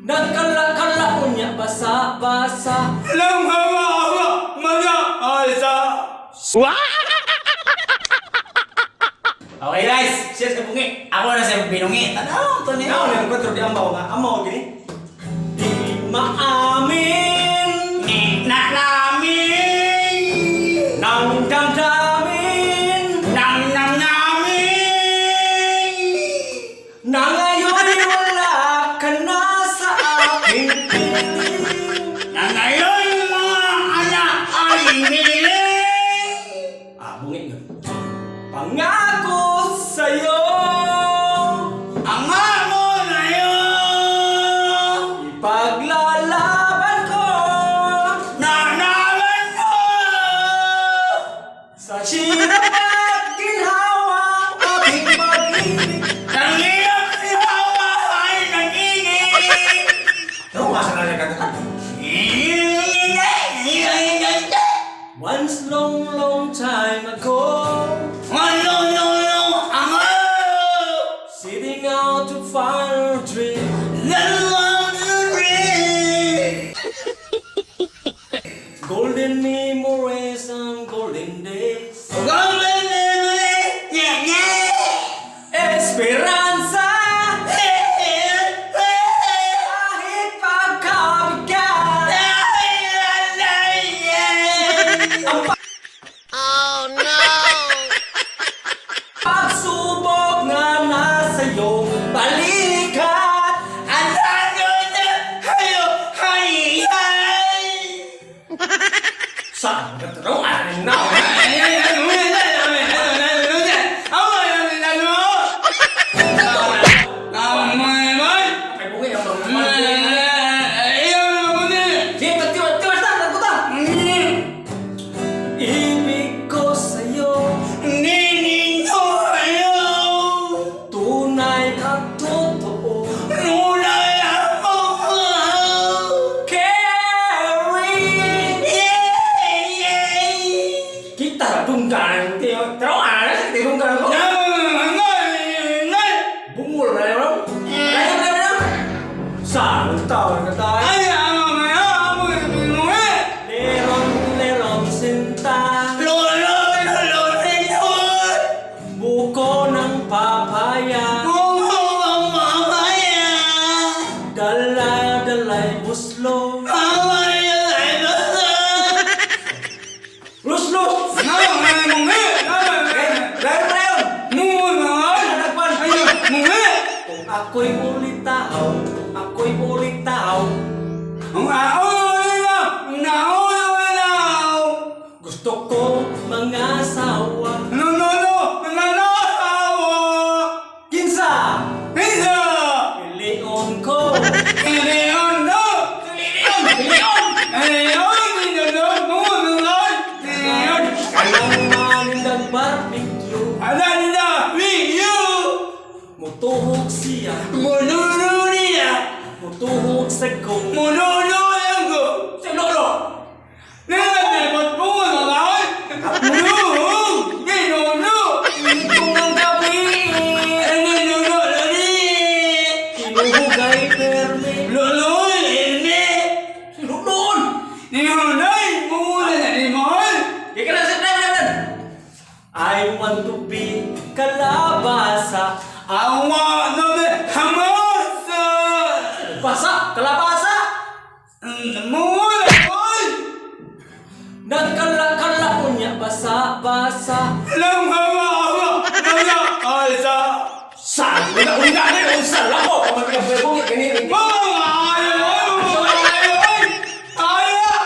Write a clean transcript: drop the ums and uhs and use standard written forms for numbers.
Nagkala-kala unya basa-basa. Nang hawa mga asa. Okay guys, cheers ka bungi. Ako na sa binungi. Tanaw to niyo. Now na kwentro di ambaw nga amaw gini. Di maamin Na namin. nang damdamin Nam nam namin. na ngayon'y wala ka na sa aking piling. Na ngayon mga anak ay hiniling. Ah, bungi nga. Pangako sa'yo, Ang amo na yun. ipaglalaban ko Na naman ko. sa hirap at ginhawa aking pag-ibig. Nang iyong hawa ay nag-init. Tao nga sa kanya kanta. Once long, long time ago, sitting out to fire a dream, golden memories and golden days. Esperanza, kahit pagkabigat, ang pagsubok na nasa iyong balikat. Saan ka taro? Ano na? Ay, bungi ang mga. Sige, tiwa, tiwa, tiwa, tiwa, Ibig ko sa'yo, tunay at totoo. Carry! Kita tunggal, tiwa, taro, ano na, tiwa, tunggal ko. Bungol na yun. Layo na yun. Saan ang tawag na tayo? Leron, leron, sinta. Buko ng papaya. Dala, dalay, buslo. Lus-lus! Layo na yun! Nagpan! Kung ako'y ulitaw, ako'y ulitaw. Gusto ko mga asawa. Kinsa! Pilion ko. Kanang manindag barbecue. Mutuhog siya. Mutuhog sa kong. Si Lolo! Itong ang gabi. Kinuhugay perme. Si Lolo! Kaya na sa I want to be kalabasa. I want to be hamasa. Basa! Kalabasa! Nagkala-kala unya basa-basa. Nang hawa mga asa. Saan na una na yung unsa lako pag bungi kani. Mga ayaw, mga ayaw, ayaw.